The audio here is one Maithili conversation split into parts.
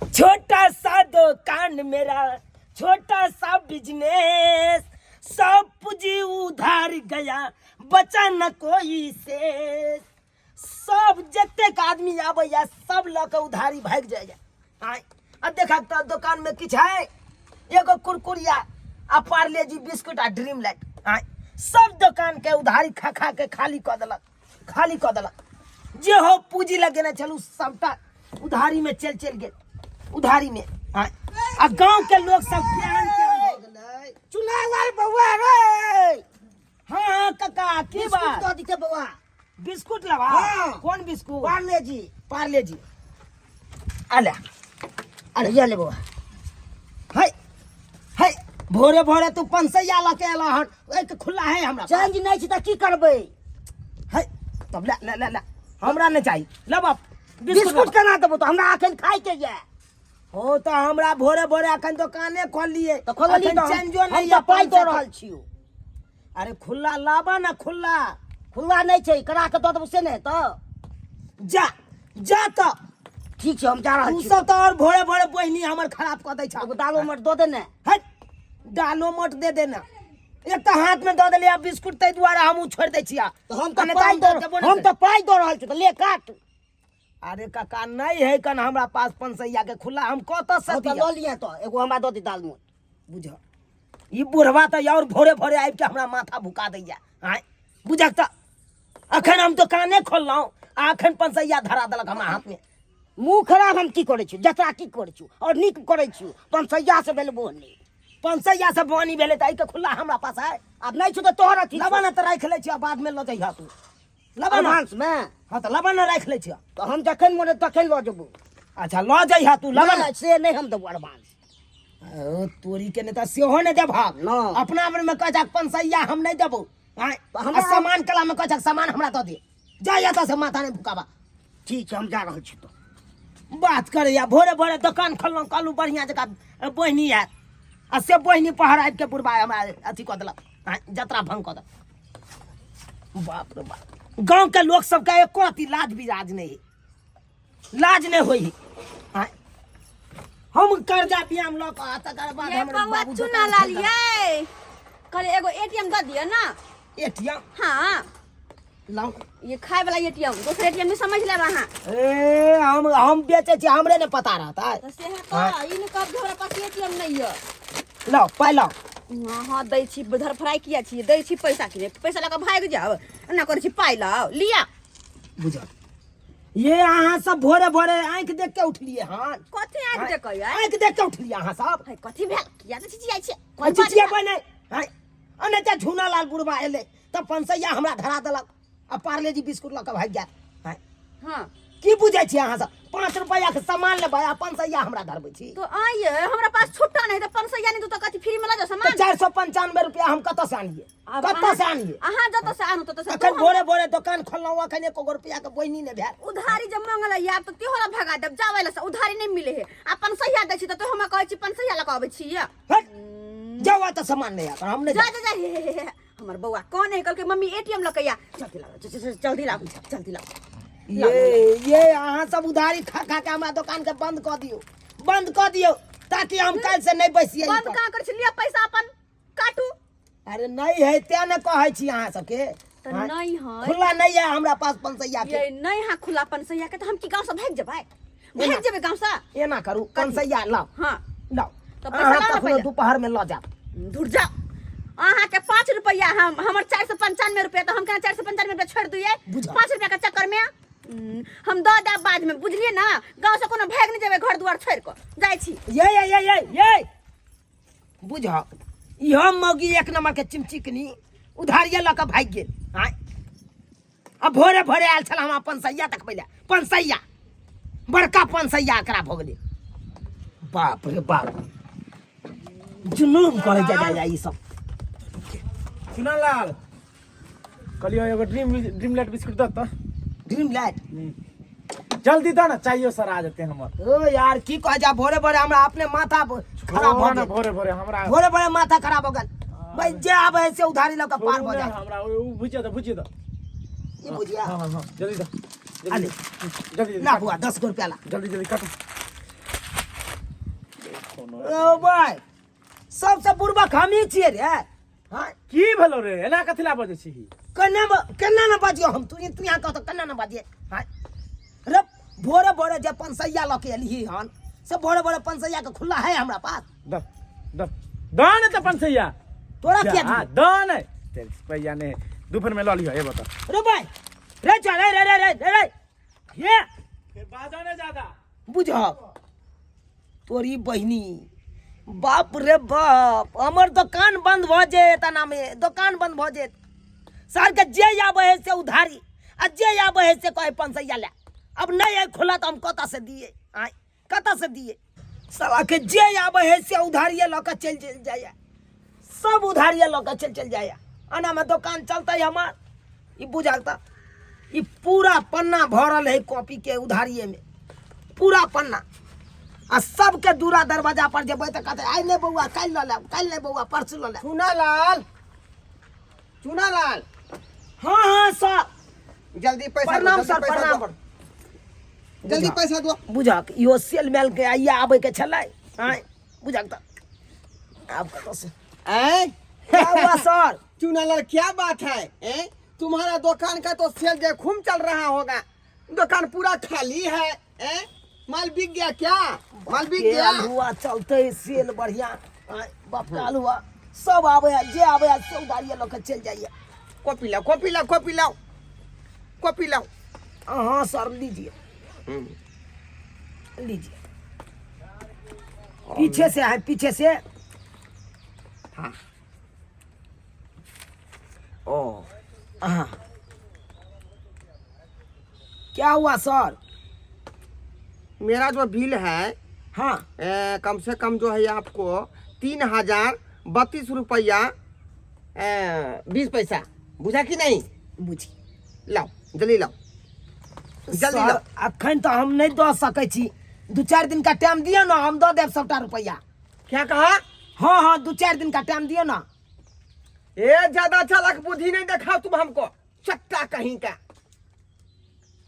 छोटा सा दुकान मेरा, छोटा सा बिजनेस, सब पूंजी उधार गया, बचा न कोई शेष। सब जतेक आदमी आबैया सब लऽ कऽ उधारी भागि जाइया। आँय, आ देखक तऽ दोकानमे किछु है? एगो कुरकुरिया आ पार्ले जी बिस्कुट आ ड्रीम लाइट। आँय, सब दोकानके उधारी खा खा के खाली कऽ देलक, खाली कऽ देलक। जे हो पूंजी लगेने छलू सबटा उधारी में चल चल गेल, उधारी में। आँय, आ गांव के लोग सब केहन केहन भऽ गेलै। चुनालाल बौआ रे। हाँ हाँ काका, की बिस्कुट बात? दऽ दिते बौआ। बिस्कुट लेबा? हाँ। कोन बिस्कुट? पार्ले जी। पार्ले जी अले। अरे ये ले बौआ। है है, भोरे भोरे तू पंसैया लऽ के एला हन, एक खुला है हमरा पास। चेंज नहि छै तऽ की करबै? है तब ले ले ले ले, हमरा नहीं चाहिए, ले बाप बिस्कुट बिस्कुट। केना देबो? तऽ हमरा अखन खायके यऽ। हो तऽ हमरा भोरे भोरे अखन दोकाने खोललिए। तऽ खोललिए अखन तऽ हम चेंजो हम नहीं तऽ यऽ पाइ दऽ 500। रहल छियौ। अरे खुला लाबा ना, खुला। खुला नहि छै, करा के दऽ देबो से नहि हेतौ? जा जा तऽ। ठीक छै, हम जा रहल तू छी। सब तऽ और भोरे भोरे बहिनी हमर खराब कऽ दै छ। एगो दालो मोट दऽ दे ने। हट, दालो मोट दे दे ना। एक तऽ हाथ में दऽ देलियै बिस्कुट, ताहि दुआरे हम ओ छोड़ि दै छियै। तऽ हम तऽ नहि पाइ तऽ दऽ देबो नहि हम करै। तऽ पाइ दऽ रहल छी, तऽ ले काट। अरे काका, नहीं है कन हमरा पास पंसैया के खुला, हम कतऽ से हम तऽ दिअ? लऽ लिअ, तऽ एगो हमरा दऽ दे दाल मोट। बुझ, ई बुढ़वा तऽ और भोरे भोरे आबि के हमरा माथा भुका दैया। आँय बुझक, तऽ अखन हम दोकाने खोललहुँ आ अखन पंसैया धरा देलक हमरा हाथ में। मुँह खराब हम की करै छी? जतरा की करै छी? आओर नीक करै छी। पंसैया से भेल बोहनी। पंसैया से बोहनी भेलै तऽ एहिके खुला हमरा पास है? आब नहि छौ तऽ तोहर अथी लबा ने, तऽ राखि लै छी, बाद में लऽ जइह तू। लबा ने। एडवांस में? हाँ तऽ लबा ने, राखि लै छी। तऽ हम जखन मोन तखन लऽ जेबो। अच्छा, लऽ जइह तू, लबा ने। नहि, से नहि हम देबो एडवांस। ओ तोरी के नहि तऽ सेहो नहि देबहक? नहि। अपना में कहै छक पंसैया हम नहि देबो। आँय, तऽ हमरा- आ सामान कला में कहै छक सामान हमरा दऽ दे। जा एतऽ से, माथा नहि भुकाबा। ठीक छै, हम जा रहल छी। तऽ बात करैया, भोरे भोरे दोकान खोललहुँ, कहलहुँ बढ़िआँ जकाँ बहिनी आयत, आ से बहिनी पहर आबि के बुढ़बा हमरा अथी कऽ देलक। आँय, जतरा भंग कऽ देलक। बाप रे बाप, गाँव के लोक सबके एको अथी लाज बिराज नहि है, लाज नहि होइ है। आँय, हम कर्जा बियाम लऽ कऽ आ तकर बाद ये हमर बौआ बाबू चुना दोकान लाल खोलि देलक। ये कहले एगो एटीएम दऽ दिअ ना। एटीएम? हाँ। लाउ। ये खाए वाला एटीएम, दोसर एटीएम नहीं समझ लेब अहाँ। ए हम बेचै छी, हमरे ने पता रहता। तऽ से है तऽ ई ने कहब जे हमरा पास एटीएम नहीं है। लाउ, पाइ लाउ। हाँ हाँ, दै छी। धरफड़ाइ किया छी? दै छी पैसा कि नहि? पैसा लऽ कऽ भागि जाउ, एना करै छी। पाइ लाउ, लिअ। बुझल ये, अहाँ सब भोरे भोरे आँखि देख के उठलिए हन? कथी आँखि देखै? आँखि देख के उठलिए अहाँ सब? है, कथी भेल? किया तऽ चिचियाइ छियै? कोन चिचियेबै नहि? आँय, आ नहि तऽ झूना लाल बुढ़बा एलै तऽ पंसैया हमरा धरा देलक आ पार्ले जी बिस्कुट लऽ कऽ भागि गेल। आँय, हाँ, की बुझै छियै अहाँ सब? 5 रुपैआ के सामान लेबै आ पंसैया हमरा धरबै छी? तो आइए, हमरा पास छुट्टा नहीं तऽ पंसैया नहीं, तो कथी फ्री में लऽ जाओ तऽ सामान? 495 रुपया हम कतऽ से आनिए? आब कतऽ से आनिए? अहाँ जतऽ से आनू ततऽ से। अखन भोरे भोरे दोकान खोललहुँ, अखन एको गो रुपया के बोहिनी नहि भेल। उधारी जब मंगल आब तऽ तेहो ला भगा देब। जाबै ला से उधारी नहीं मिले है। अपन सहिया दै छी तऽ हमरा कहै छी पंसैया लऽ कऽ अबै छी। हट, जाउ, एतऽ सामान नहि आयत, हम नहि जा जायब। जा जा, हे हे हे हे, हमर बौआ कौन है? कहलकै मम्मी एटीएम लऽ के आ। जल्दी लाओ, जल्दी लाओ, जल्दी लाओ। ये अहाँ सब उधारी खा खा के हमरा दोकान के बंद कऽ दियौ, बंद कऽ दियौ, ताकि हम काल्हि से नहि बैसियै। बंद कहाँ करै छी? लिअ पैसा अपन, काटू। अरे नहीं है तें ने कहै छी अहाँ सबके। तऽ हाँ, नहीं है। खुला नहीं है हमरा पास पंसैया के। ये नहीं है खुला पंसैया के, तऽ हम की गाँव से भागि जेबै? भागि जेबै गाँव से? एना करू, पंसैया लाउ। हाँ। लाउ। तऽ पैसा अहाँ लाउ ने कखनो पहिले। दोपहर में लऽ जायब। धुर जाओ, अहाँ के 5 रुपया, हम हमर 495 रुपया, तऽ हम केना 495 रुपया छोड़ि दियै? बुझल। 5 रुपया के चक्कर में हम दऽ देब बाद में, बुझलियै ना? गाँव से कोनो भागि नहि जेबै घर दुआर छोड़ि कऽ। जाइ छी। ये ये ये ये ये बुझ, इहो मौगी एक नंबर के चिमचिकनी, उधारिये लऽ कऽ भागि गेल। आँय, आ भोरे भोरे आयल छल हमरा पंसैया देखबै लए। पंसैया, बड़का पंसैया एकरा भऽ गेलै। बाप रे बाप, जुलूम करे जा जा जा ई सब। चुनालाल, कहलियो एगो ड्रीम ड्रीम लाइट बिस्कुट दऽ तऽ। Dream light? जल्दी दऽ ना, चाहियो सर आ जेते हमर। ओ यार, की कह जा, भोरे भोरे हमरा अपने माथा खराब भऽ छोड़ ना, गेल। भोरे भोरे हमरा भोरे भोरे माथा खराब हो गेल भाई, जे आबे है से उधारी लऽ कऽ पार छोड़ू भऽ ना, जाए। हमरा ओ भुजिया दऽ, भुजिया दऽ। ई भुजिया? हाँ हाँ हाँ, जल्दी दऽ। आले। जल्दी जल्दी ना काट। बुआ, 10 गो रुपया ला। जल्दी जल्दी काटू। कोनो ओ भाय सबसँ बुड़बक हमही छियै रे। हाँ। की भेलो रे, एना कथी ला बजै छी? केना केना ने बाजियो हम? तू तू यहाँ कहतो केना ने बाजिए? हाँ रे, भोरे भोरे जे पंसैया लऽ के एलही हन से भोरे भोरे पंसैया के खुला है हमरा पास? द द द ने तऽ पंसैया। तोरा किया हाँ, दियौ? द ने तेरे पैया ने दुपहर में लऽ लिह, हे बता। रे भाई रे, चल रे रे रे रे रे रे ये फिर बाजा ने ज्यादा। बुझह तोरी बहिनी, बाप रे बाप, हमर दोकान बंद भऽ जेत। एनामे दोकान बंद भऽ जेत। सर के जे आबै है से उधारी आ जे आबै है से कहे पंसैया ले। अब नहीं है खुला तऽ हम कतऽ से दिए? आँय, कतऽ से दिए? साला के जे आबै है से उधारिये लऽ कऽ चलि चलि जाइए, सब उधारिये लऽ कऽ चलि चलि जाइए। एनामे दोकान चलतै हमर? ई बुझल तऽ ई पूरा पन्ना भरल है कॉपी के उधारिये में, पूरा पन्ना। आ सबके दूरा दरवाजा पर जेबै तऽ कहतै आइ नहि बौआ, काल्हि लऽ लेब, काल्हि नहि बौआ, परसू लऽ लेब। चुनालाल, चुनालाल। हाँ हाँ सर। जल्दी पैसा दो, प्रणाम जल्दी सर, पैसा प्रणाम। दो। जल्दी पैसा दो। बुझक इहो सेल मेल के आइए आबै के छलै। आँय बुझक तऽ आब कतऽ से ऐं क्या हुआ सर? चुनालाल, क्या बात है? ऐं तुम्हारा दुकान का तो सेल जो खूब चल रहा होगा, दुकान पूरा खाली है। ऐं माल बिक गया क्या? माल बिक के गया? अल्हुआ चलते सेल बढ़िया। आँय, बाप का अल्हुआ सब आबै है, जे आबै है से उधारिये लऽ के चलि जाइए। कॉपी लाओ, कॉपी लाओ, कॉपी लाओ, कॉपी लाओ। हाँ सर, लीजिए लीजिए। पीछे से आए, पीछे से। हाँ, ओ। हाँ, क्या हुआ सर? मेरा जो बिल है, हाँ, कम से कम जो है आपको 3032 रुपया 20 पैसा, बुझा कि नहीं? बुझी। लाओ, जल्दी लाओ, जल्दी। सर, लाओ। अखन तऽ हम नहि दऽ सकै छी, 2-4 दिन का टाइम दिअ ना, हम दऽ देब सबटा रुपया। क्या कहा? हाँ हाँ, 2-4 दिन का टाइम दिअ ना। ए, ज्यादा चालाक बुद्धि नहीं दिखाओ तुम हमको, चट्टा कहीं का।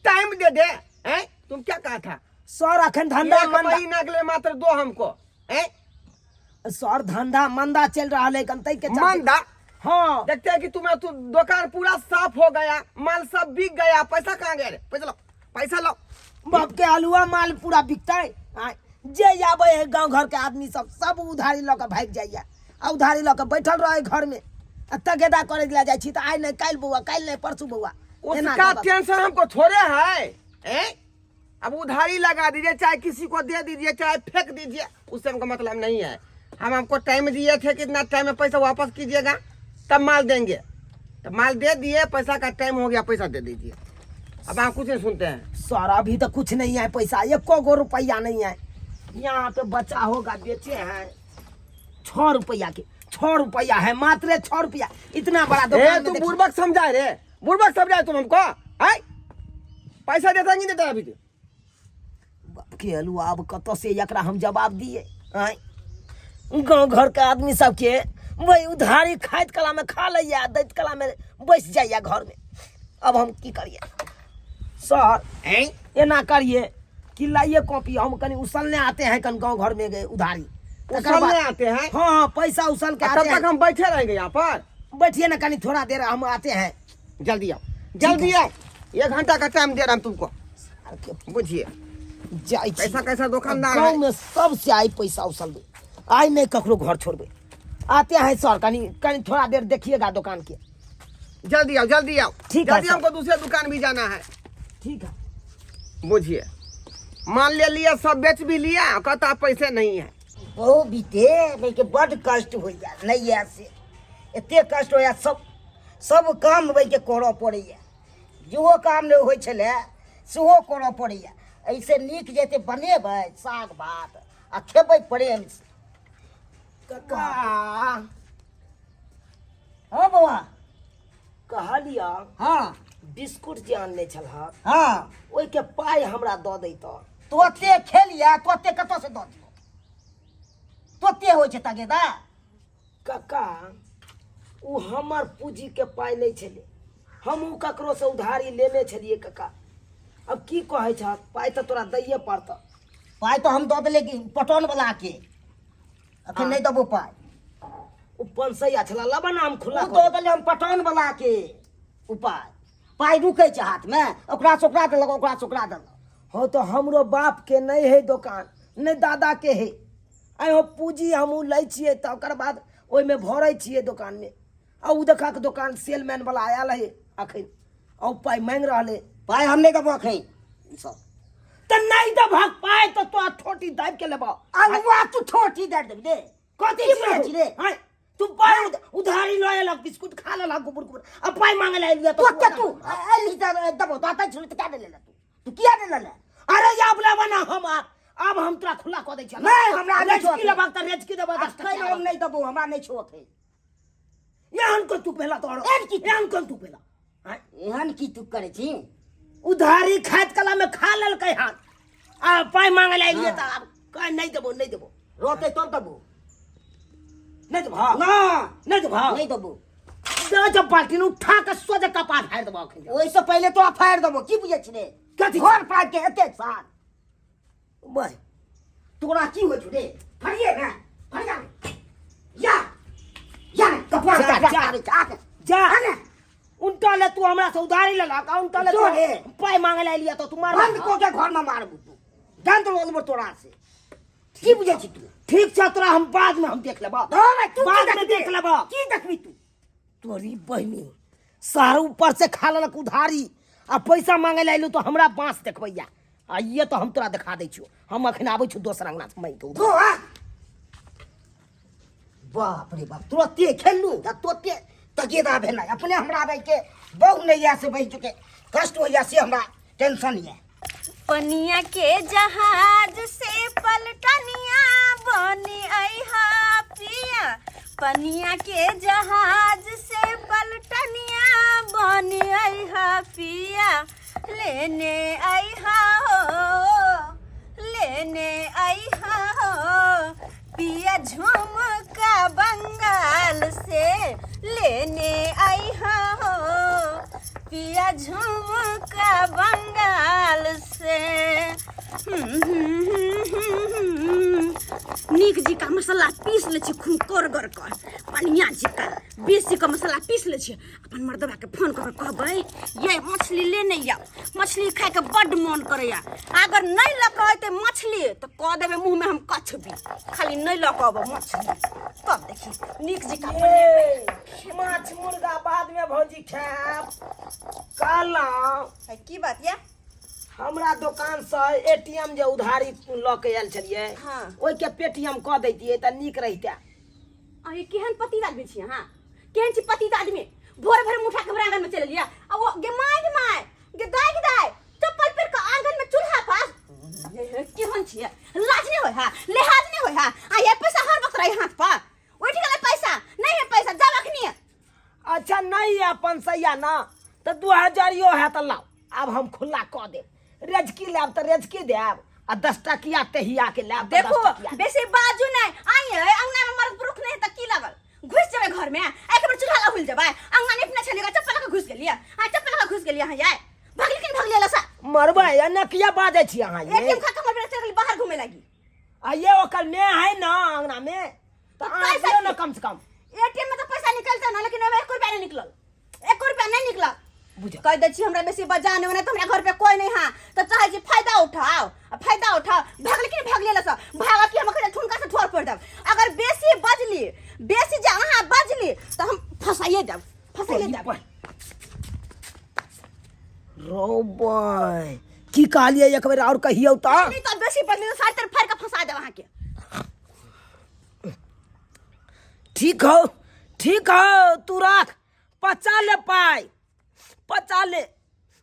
टाइम दे दे हैं? तुम क्या कहा था? सर, अखन धंधा एक मंदा महीना के लिए मात्र दो हमको हैं? सर, धंधा मंदा चल रहा है ताहि के चलते- मंदा? हाँ। देखते हैं कि तुम्हें तो दुकान पूरा साफ हो गया, माल सब बिक गया, पैसा कहाँ गया रे? पैसा लाओ, पैसा लाओ। बाप के आलुआ माल पूरा बिकतै? आँय, जे आबै है गाँव घर के आदमी सब, सब उधारी लऽ कऽ भागि जाइए आ उधारी लऽ कऽ बैठल रहै घर में आ तगेदा करै लए जाइ छी तऽ आइ नहि काल्हि बौआ, काल्हि नहि परसू बौआ, एना उसका कऽ कऽ। टेंशन हमको थोड़े है, हैं? अब उधारी लगा दीजिए, चाहे किसी को दे दीजिए, चाहे फेंक दीजिए, उससे हमको मतलब नहीं है। हम आपको टाइम दिए थे कि इतना टाइम में पैसा वापस कीजिएगा तब माल देंगे, तो माल दे दिए, पैसा का टाइम हो गया, पैसा दे दीजिए। अब आप कुछ नहीं सुनते हैं। सर, अभी तो कुछ नहीं है पैसा, एको गो रुपया नहीं है यहाँ पे बचा होगा। बेचे हैं 6 रुपया के, 6 रुपया है मात्र 6 रुपया, इतना बड़ा ए दुकान में तुम देखिए। बुर्बक समझाए रे, बुर्बक समझाए तुम हमको है? पैसा देता नहीं देता अभी तू? बाप के हलुआ, अब कतऽ से एकरा हम जवाब दिए? आँय, गाँव घर के आदमी सबके वही उधारी खाइत कला में खा लैया, दैत कला में बैस जाइया घर में। अब हम की करिए सर? हैं? एना करिए कि लाइए कॉपी, हम कनी उसलने आते हैं, कन गाँव घर में गए उधारी तकर उसलने बाद- आते हैं? हाँ हाँ, पैसा उसल के तब आते तक हैं। हम बैठे रहेंगे यहाँ पर? बैठिए ना कनी थोड़ा देर, हम आते हैं। जल्दी आओ, जल्दी आओ, 1 घंटा का टाइम दे रहा हूँ तुमको, बुझिए। जाइ छी। कैसा कैसा दुकानदार गाँव है। में सबसे आई पैसा उसलबे, आई नहीं ककरो घर छोड़बे। आते हैं सर, कनी कनी थोड़ा देर देखिएगा दुकान के। जल्दी आओ, जल्दी आओ। ठीक है, जल्दी। सर। हमको दूसरे दुकान भी जाना है। ठीक है। बुझिए, माल ले लिया, सब बेच भी लिया, कहता पैसे नहीं है। बहु बीते के बड्ड कष्ट होइए, नहि आयल से एते कष्ट होइए। सब सब काम के करऽ पड़ैए, जेहो काम नहि होइ छलै सेहो करऽ पड़ैए। एहिसँ नीक जे एते बनेबै साग भात आ खेबै प्रेमसँ। कका। हँ बौआ। कहलिअ। हँ। बिस्कुट जे आनने छलह, हँ, ओहिके पाइ हमरा दऽ दैतऽ। तोते खेलिया, तोते कतऽसँ दऽ दियौ? तोते होइ छै तगेदा। कका, ओ हमर पूँजीके पाइ नहि छलै, हम ओ ककरोसँ उधारी लेने छलियै। कका, अब की कहै छह? पाइ तऽ तोरा दैये पड़तऽ। पाइ तऽ हम दऽ देलियै कि पटौन वला के। अखन नहि देबो पाइ। ओ 500 छला लबा नाम खुला। ओ दऽ देलियै हम पटौन वाला के उपाय। पाइ रुकै छै हाथमे, ओकरा से ओकरा देलक, ओकरा से ओकरा देलक। हो तो हमरो बाप के नहीं है दोकान, नहीं दादा के है। आइ हो पूंजी हमहूँ लै छियै तऽ ओकर बाद ओहिमे भरै छियै दोकानमे। आ ओ देखा के दोकान सेलमैन वाला आयल है अखन, आ ओ पाइ मांगि रहल है। पाइ हम नहि देबो अखन सब। तऽ नहि देबहक पाइ तऽ तोरा ठोटी दाबि के लेबऽ। अगुआ तू ठोटी दाबि देबही रे। कथी की छी बुझै छी रे? आँय, तू पाइ उधारी लऽ एलक, बिस्कुट खा लेलक गुबुर गुबुर, आ पाइ मांगे लए एलियै तऽ तू तू एलही तऽ देबो, तऽ आतै छलही तऽ किया नहि लेले तू? तू किया नहि लेले? अरे आब लेबऽ ना हम, आब हम तोरा खुला कऽ दै छियौ। नहि, हमरा नहि रेजकी छौ। लेबहक तऽ रेजकी देबऽ 10 अखन टका। हम नहि देबो, हमरा नहि छौ अखन। एहन कोन तू पहला तोहर? एहन की? एहन कोन तू पहला? आँय? एहन की तू करै छी? उधारी खाइत कला में खा लेलकै हाथ, आ पाइ मांगे लए एलियै हाँ। तऽ आब कह नहि देबो, नहि देबो। रहतै तब देबो। नहि देबो, हाँ। ना। नहि देबो, हाँ। नहि देबो। दे जब बाल्टीन उठा के सोझे कपार फाड़ि देबो अखन। ओहिसँ पहिले तोरा फाड़ि देबो, की बुझै छी रे? कथी? घर पाइ के एतेक साल बस तोरा की होइ छौ रे? फड़िए ने, फड़िया ने, या या ने कपार जा, काट जा। आबै छै, आके जा। आ ने। उनटा ले तू हमरा से उधारी लेलक, आ उनटा ले जो तू रे। पाइ मांगे लए एलियै तऽ तू मार बंद कऽ के घरमे मारबू तू, दंत रोलबो तोरा से, की बुझै छी तू? ठीक छै, तोरा हम बाद में हम देख लेबऽ। धर, तू की बाद में देखबी? देख लेबऽ। की देखबी तू? तोरी बहिनी सार ऊपर से खा लेलक उधारी, आ पैसा मांगे लए एलू तऽ हमरा बाँस देखबैया। आ ये तऽ हम तोरा देखा दै छियौ, हम अखन आबै छियौ दोसर अंगना से मांगि के। धो आ। बाप रे बाप, तुरते खेललू आ तुरते तगेदा भेलै। अपने हमरा भाई के बहु नहि यऽ से बहि के कष्ट होइया, से हमरा टेंशन यऽ। पनिया के जहाज से पलटनिया बनी अइहा पिया, पनिया के जहाज से पलटनिया बनी अइहा पिया, लेने अइहा हो, लेने अइहा हो पिया झुमका बंगाल से, लेने अइहा हो पिया झुमका बंगाल से। नीक जिका मसाला पीस लै छी, खूब करगर कर पनिया जिका बेसी के मसाला पीस लै छी। अपन मर्दबा के फोन कऽ के कहबै, ये मछली लेने आउ, मछली खायके बड्ड मन करैया। अगर नहि लऽ कऽ अयतै मछली तऽ कऽ देबै मुँहमे हम कछबी, खाली नहि लऽ कऽ अबै मछली। तब देखी नीक जिका ये, माछ मुर्गा बाद में भौजी खायब। कहलहुँ है, की बात या? हमरा दोकान से एटीएम जे उधारी लऽ के आयल छलियै, हाँ। ओहिके पेटीएम कऽ दैतियै तऽ नीक रहितै। अरे केहन पति आदमी छी अहाँ, केहन छी पति आदमी? भोरे भोरे मुठा के हमरा आंगन में चलि एलियै, आ ओ गे माय गे माय गे दाय गे दाय चप्पल पहिर के आंगन में चूल्हा पास, केहन छियै? लाज नहीं होय है, लिहाज नहीं होय है? आ ये पैसा हर वक्त रही हाथ पर, उठि गेलै पैसा नहीं है पैसा, जाब अखनी। अच्छा नहीं है अपन सैया ना तऽ 2000 है तऽ लाउ, आब हम खुला कऽ देब। रेजकी लेब तऽ रेजकी देब, आ 10 टकिया तहिया के लेब तऽ देखो 10 टकिया। बेसी बाजू नहीं, आई अंगना में मर्द पुरुख नहीं तऽ की लगल घुस जेबै घर में? एक बेर चूल्हा लग हुल जेबै, अंगना निपने छलियै चप्पल लऽ कऽ घुस गेलियै, आ चप्पल लऽ कऽ घुस गेलियै अहाँ, यार भगली कि भगली लसा मरबै या न किया बाजै छी अहाँ ये? एटीएम खा के हमर बेटा चलि गेलै बाहर घूमे लागी। आ ये ओकर ने है ना अंगना में तऽ तऽ अहाँ पैसा दियौ ने कम से कम। एटीएम में तऽ पैसा निकलतै ना, लेकिन ओहिमे 1 रुपया नहीं निकलल, 1 रुपया नहीं निकलल। बुझल। कह दै छी हमरा बेसी बजा नहि, ओना तऽ हमरा घर पे कोई नहीं है तऽ चाहै छी फायदा उठाओ, आ फायदा उठाओ। भागली कि नहीं भागली लसा भागब कि हम अखन ठुनका से ठोर पड़ देब। अगर बेसी बजली, बेसी जे अहाँ बजली तऽ हम फसाइए देब, फसाइए देब। रौ बॉय, की कहलियै एक बेर और कहियौ तऽ? नहीं तऽ बेसी बजली तऽ साढ़े तीन फाड़ि कऽ फंसा देब अहाँके। ठीक हो, ठीक हो, तू राख, पचा ले पाई, पचा ले।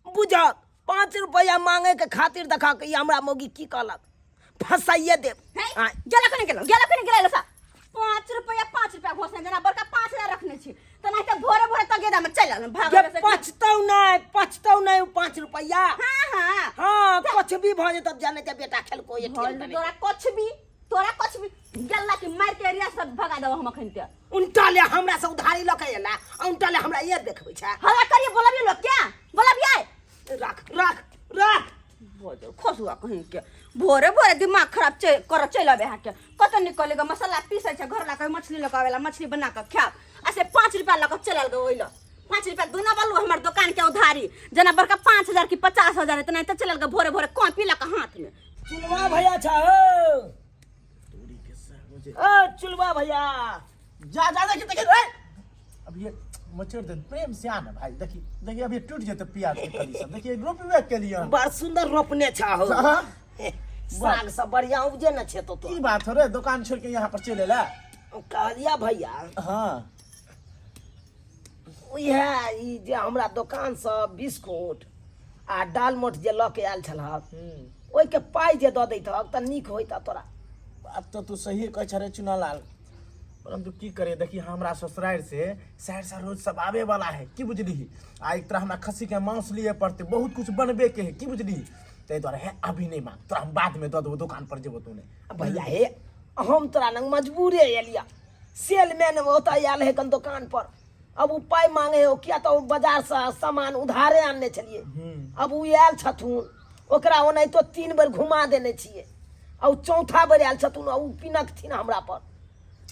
बुझक 5 रुपया मांगे के खातिर देखा के हमरा मौगी की कहलक, फंसाइए देब। है? आँय। गेला कने गेलो, गेला कने गेला लसा। 5 रुपया, 5 रुपया घोषणा जेना बड़का 5000 रखने छी तऽ नहीं तऽ भोरे भोरे तगेदा में चलि आयल भाग। ये पछतौ नहीं, पछतौ नहीं 5 रुपया। हाँ, हाँ। हाँ, कुछ भी भऽ जेतौ जाने के बेटा खेलको ये भोल तोरा कुछ भी, तोरा कुछ भी गेला के मार के एरिया सब भगा देबो हम अखन ते। उनटा ले हमरा से उधारी लऽ के एला, आ उनटा ले हमरा ये देखबै छै। हल्ला करिए बोलबिए लोग क्या बोलबिए? राख राख राख। बोलो खसुआ कहीं के भोरे भोरे दिमाग खराब कर चलि अबै अहाँके। कतऽ निकल गे? मसाला पीसै छै घर लऽ कऽ, मछली लऽ कऽ आबेला, मछली बना कऽ खायब। आ से 5 रुपया लऽ कऽ चलि आयल गे ओहि लऽ। 5 रुपया दूना बालू हमर दोकान के उधारी जेना बड़का 5000 की 50,000 हेतै, नहि तऽ चलि आयल गे भोरे भोरे कॉपी लऽ कऽ हाथ में। चुलवा भैया छा हो। ओ चुलवा भैया। जा जा, देखी देखी रे, अब ये मचोड़ दे प्रेम से आना भाई। देखी देखी, अभी टूट जेते प्याज के कली सब। देखिए रोपबे के लिए। बड़ सुंदर रोपने छा हो। हाँ। साग सब बढ़िया उपजे न छे तो। की बात हो रे, दुकान छोड़ के यहाँ पर चले ला? कहलिया भैया। हाँ। इएह ई जे हमरा दोकान से बिस्कुट आ दालमोट जे लऽ के आयल छलहक, ओहिके पाइ जे दऽ दैतहक तऽ नीक होइत तोरा। बात तो तू सही कहै छ रे चुनालाल, परंतु की करे, देखी हमरा ससुरारि से सहरसा रोज सब आवे वाला है, की बुझलिही? आ एक तरह हमरा खस्सी के मांस लिए पड़ते, बहुत कुछ बनबे के है, की बुझलिही? ताहि दुआरे है अभी नहीं मांग, तोरा हम बाद में दऽ देबो, दुकान पर जेबो तू नहीं। भैया हे, हम तोरा लग मजबूरे एलिया, सेलमैन ओतऽ आयल है कन दोकान पर, अब उ पाइ मांगे हो, किया तऽ ओ बाजार से सामान उधारे आनने छलियै। अब उ आयल छथुन, ओकरा ओनाहितो 3 बेर घुमा देने छियै, आ उ चौथा बेर आयल छथुन, आ उ पिनकथिन हमरा पर,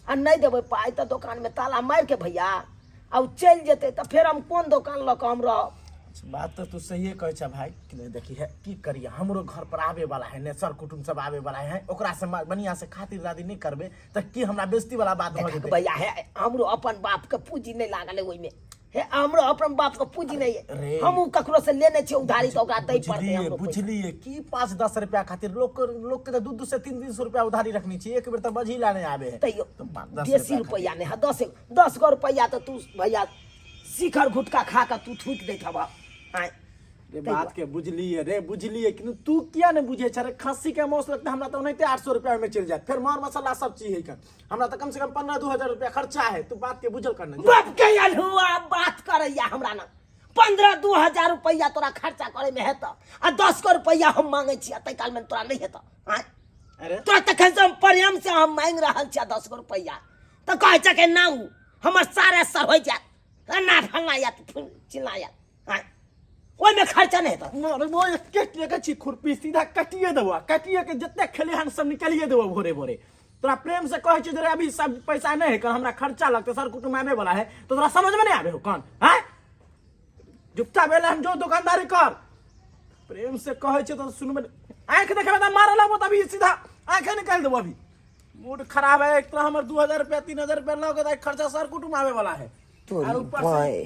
आ नहि देबै पाइ तऽ दोकानमे ताला मारिके भैया आ उ चलि जेतै, तऽ फेर हम कोन दोकान लऽ कऽ हम रहब? बात तऽ तू सहिए कहै छ भाई, कि नहीं देखी है की करिए, हमरो घर पर आवे वाला है ने, सर कुटुम्ब सब आवे वाला है, ओकरा से बढ़िया से खातिरदारी नहीं करबे तऽ की हमरा बेइज्जती वाला बात भऽ जेतै। भैया हे, हमरो अपन बाप के पूंजी नहीं लागल है ओहिमे, हे हमरो अपन बाप के पूंजी नहीं है, रे। हमहू ककरो से लेने छियै उधारी तऽ ओकरा दै पड़तै। बुझलिए हमरो पैसा। बुझलिए कि 5-10 रुपया खातिर लोग के 2-2 से 3-3 सौ रुपया उधारी रखनी चाहिए, एक बेर तऽ बझी ला नहीं आवे है। तैयो तो 5-10 बेसी रुपया रुपया नहीं है, 10 गो रुपया तऽ तू भैया शिखर गुटखा खा कऽ तू थूकि दैत हबह। आँय रे बात के बुझलिए रे, बुझलिए, किन्तु तू किया नहीं बुझे छ रे? खस्सी के मांस लगता हमरा तो ओनाहिते 800 रुपया में चलि जायत, फेर मर मसाला सब चीज है कन, हमरा तो कम से कम 15-2000 रुपया खर्चा है, तू बात के बुझल कर ना। बाप के अलहुआ बात करैया हमरा ना, 15-2000 रुपया तोरा खर्चा करे में हेतौ, आ 10 गो रुपया हम मांगे छियै तै काल में तोरा नहीं हेतौ। आँय अरे तोरा तखन से हम प्रेम से हम मांगि रहल छियै 10 गो रुपया, तऽ कहै छै कि ना उ हमर सारे सर हो जायत, ना फलना यात चिल्ला यात, आँय ओहिमे खर्चा नहीं हेतौ। अरे वो एक एक लेके छी खुरपी सीधा काटिए देबो, काटिए के जते खेले हन सब निकालिए देबो भोरे भोरे। तोरा प्रेम से कहै छी जे रे अभी सब पैसा नहीं है, हमरा खर्चा लगते, सर कुटुम्ब आबे वाला है, तो तोरा समझ में नहीं आबे हो कौन? हैं जुगता बेले हम जो दुकानदारी कर, प्रेम से कहै छी तो सुनबे, आँख देखेबे तऽ मारे लगबो तभी सीधा आँखे निकालि देबो। अभी मूड खराब है, एक तो हमर 2000 रुपया 3000 रुपया लग गए खर्चा, सर कुटुम्ब आबे वाला है, तोरी आर ऊपर से भाई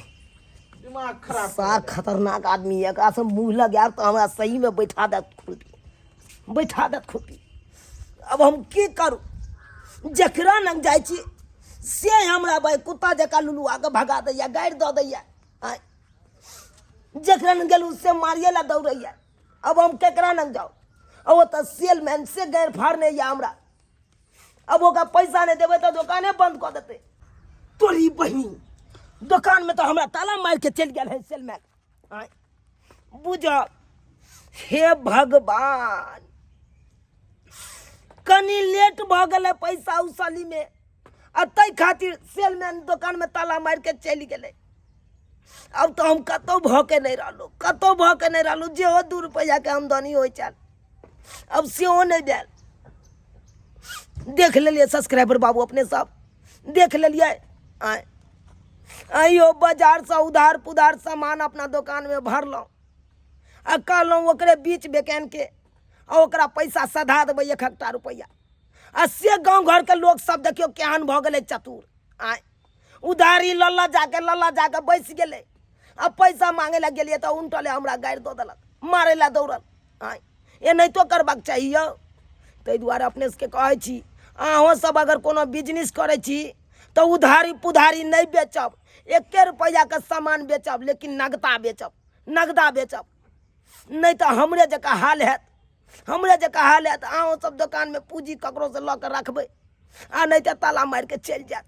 दिमाग खराब सा खतरनाक आदमी है, एकरा से मुंह लग गया तो हमरा सही में बैठा देत खुरपी, बैठा देत खुरपी। अब हम की करू, जकरा लग जाइ छी से हमरा भाई कुत्ता जकाँ लुलुआ के भगा दैया, गारि दऽ दैया। आँय जकरा लग गेलहुँ से मारिए ला दौड़ैया, अब हम केकरा लग जाउ? अब ओतऽ सेलमैन से गारि फाड़ने यऽ हमरा, अब ओकरा पैसा नहि देबै तऽ दोकाने बंद कऽ देतै। तोरी बहिन दोकान में तो हमरा ताला मार के चलि गेल है सेलमैन। आँय बुझ, हे भगवान, कनि लेट भऽ गेलै पैसा उसली में, आ ताहि खातिर सेलमैन दोकान में ताला मार के चलि गेलै। अब तऽ हम कतहु भऽ के नहि रहलहुँ, कतहु भऽ के नहि रहलहुँ, जेहो 2 रुपैआके आमदनी होइ छल अब सेहो नहि भेल। देख लेलियै सब्सक्राइबर बाबू, अपने सब देख लेलियै। आँय आइयो बाजारसँ उधार पुधार सामान अपना दोकानमे भरलहुँ आ कहलहुँ ओकरे बीच बेकैनके आ ओकरा पैसा सधा देबै 1 रुपैआ, आ से गाँव घरके लोक सब देखियौ केहन भऽ गेलै चतुर। आँय उधारी लऽ लऽ जाके लऽ लऽ जाके बैस गेलै, आ पैसा मांगे लए गेलियै तऽ उनटले हमरा गारि दऽ देलक, मारै लए दौड़ल। आँय एनाहितो करबाक चाही यौ। ताहि दुआरे अपने सबके कहै छी, अहूँ सब अगर कोनो बिजनेस करै छी तऽ उधारी पुधारी नहि बेचब, 1 रुपैआके सामान बेचब, लेकिन नगदा बेचब, नगदा बेचब, नहि तऽ हमरे जकाँ हाल हैत, हमरे जकाँ हाल हैत। अहूँ सब दोकानमे पूँजी ककरोसँ लऽ कऽ रखबै, आ नहि तऽ ताला मारिके चलि जायत।